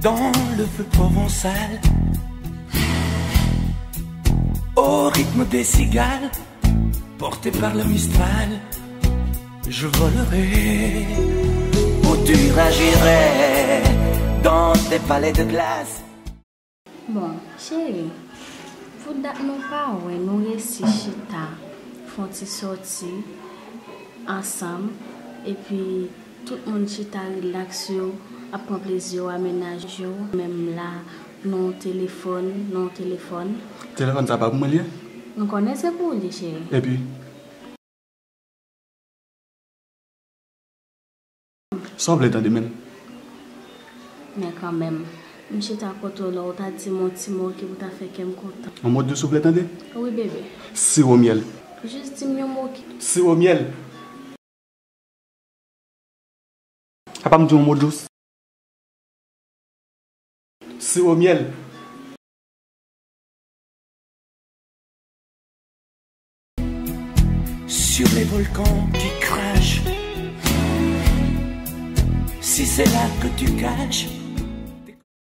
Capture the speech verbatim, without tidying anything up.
Dans le feu provençal, au rythme des cigales, porté par le Mistral, je volerai où tu ragirais dans tes palais de glace. Bon, cheri, pou dat nou pa wè, nou resi chita, fè yon ti sòti ansanm, epi tout moun chita rilaks yo, ap pran plezi yo a mennaj yo, menm la, nan yon telefòn, nan yon telefòn. Telefòn sa pa pou mwen li ye? Nou konnen se pou ou li, cheri. Epi? Sa w vle tande menm? Men kanmenm, m chita kote w la, ou ta di m yon ti mo ki pou ta fè kè m kontan. Yon mo dous ou vle tande? Wi, bebe. Siwo myèl. Jis di m yon mo ki. Siwo myèl. Apa m di yon mo dous? Siwo myèl. Sur les volcans qui crachent, si c'est là que tu caches